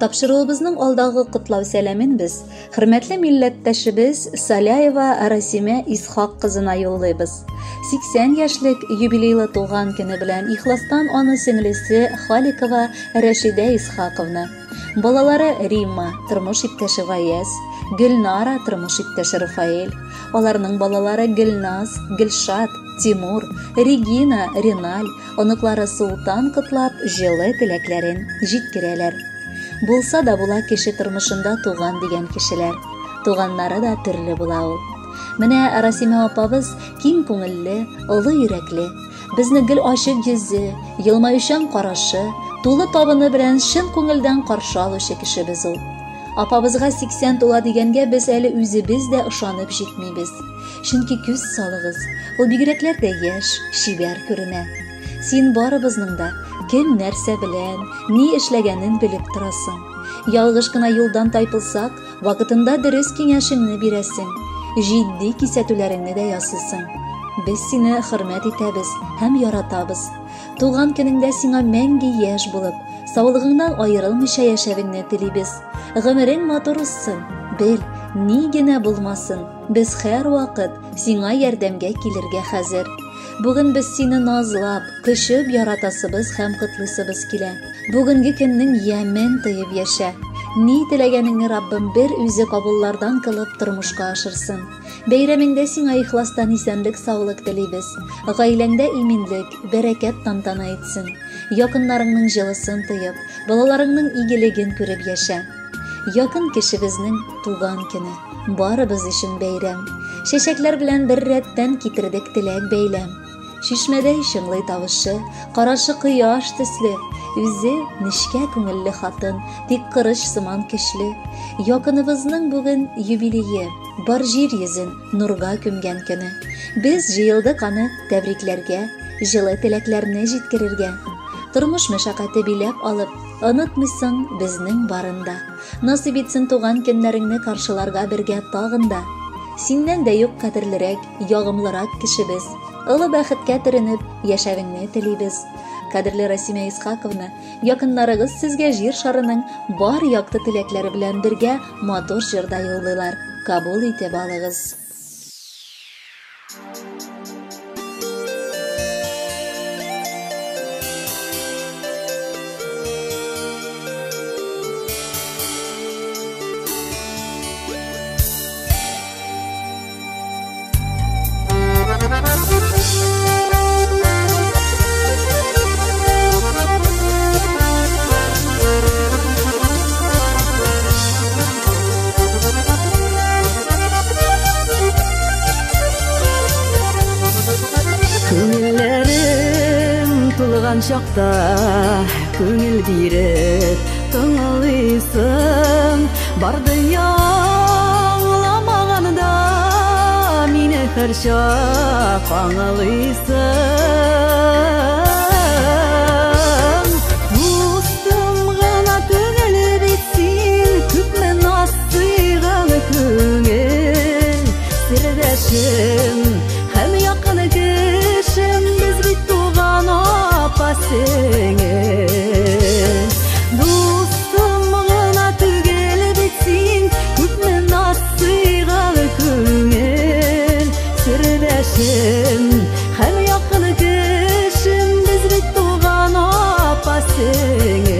Тапшыруыбызның алдагы котлау сәламен без хөрмәтле милләттәшебез Саляева Расимә Исхак кызына юллыйбыз. 80 яшьлек юбилейлы туган көне белән ихластан аны сеңлесе Халикова Рәшидә Исхаковна, балалары Римма, тормыш иптәше Гаяз, Гөлнара, тормыш иптәше Рафаэль, аларның балалары Гөлназ, Гөлшат, Тимур, Регина, Реналь, оныклары Султан котлап, җылы теләкләрен җиткерәләр. Булса да була кеше тормышында туган дигән кешеләр. Туганнары да төрле була ул. Менә Расимә апабыз киң күңелле, олы йөрәкле. Безне гел ачык йөзе, елмаючан карашы, тулы табыны белән чын күңелдән каршы алучы кешебез ул. Апабызга 80 тула дигәнгә без әле үзебез дә ышанып җитмибез. Чөнки күз салыгыз, ул бигрәкләр дә яшь, чибәр күренә. Син барыбызның да кем нәрсә белән, ни эшләгәнен белеп торасың. Ялгыш кына юлдан тайпылсак, вакытында дөрес киңәшеңне бирәсең, җитди кисәтүләреңне дә ясыйсың. Без сине хөрмәт итәбез һәм яратабыз. Туган көнеңдә сиңа мәңге яшь булып, саулыгыңнан аерылмыйча яшәвеңне телибез. Гомерең матур узсын, бел, ни генә булмасын, без һәрвакыт сиңа ярдәмгә килергә хәзер. Бүген без сине назлап, кочып яратасыбыз һәм котлыйсыбыз килә. Бүгенге көннең ямен тоеп яшә. Ни теләгәнеңне Раббым бер үзе кабуллардан кылып тормышка ашырсын. Бәйрәмеңдә сиңа ихластан исәнлек-саулык телибез. Гаиләңдә иминлек, бәрәкәт тантана итсен. Якыннарыңның җылысын тоеп, балаларыңның игелеген күреп яшә. Якын кешебезнең туган көне, барыбыз өчен бәйрәм. Чәчәкләр белән бер рәттән китердек теләк бәйләм. Чишмәдәй чыңлый тавышы, карашы кояш төсле. Үзе нечкә күңелле хатын, тик кырыч сыман көчле. Якыныбызның бүген юбилее, бар җир йөзен нурга күмгән көне. Без җыелдык аны тәбрикләргә, җылы теләкләрне җиткерергә. Тормыш мәшәкате биләп алып, онытмыйсың безнең барын да. Насыйп итсен туган көннәреңне каршыларга бергә тагын да. Синнән дә юк кадерлерәк, ягымлырак кешебез. Олы бәхеткә төренеп, яшәвеңне телибез. Кадерле Расимә Исхаковна, якыннарыгыз сезгә җир шарының бар якты теләкләре белән бергә матур җыр да юллыйлар. Кабул итеп алыгыз. Күңелләрем тулган чакта күңел биреп тыңлыйсың. Бар дөнья аңламаганда мине һәрчак аңлыйсың. Дустым гына түгел бит син, күпме наз сыйган күңел сердәшем һәм якын кешем, без бит туган апа сеңел. Дустым гына түгел бит син, күпме наз сыйган күңел сердәшем һәм якын кешем, без бит туган апа сеңел.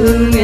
Күңел.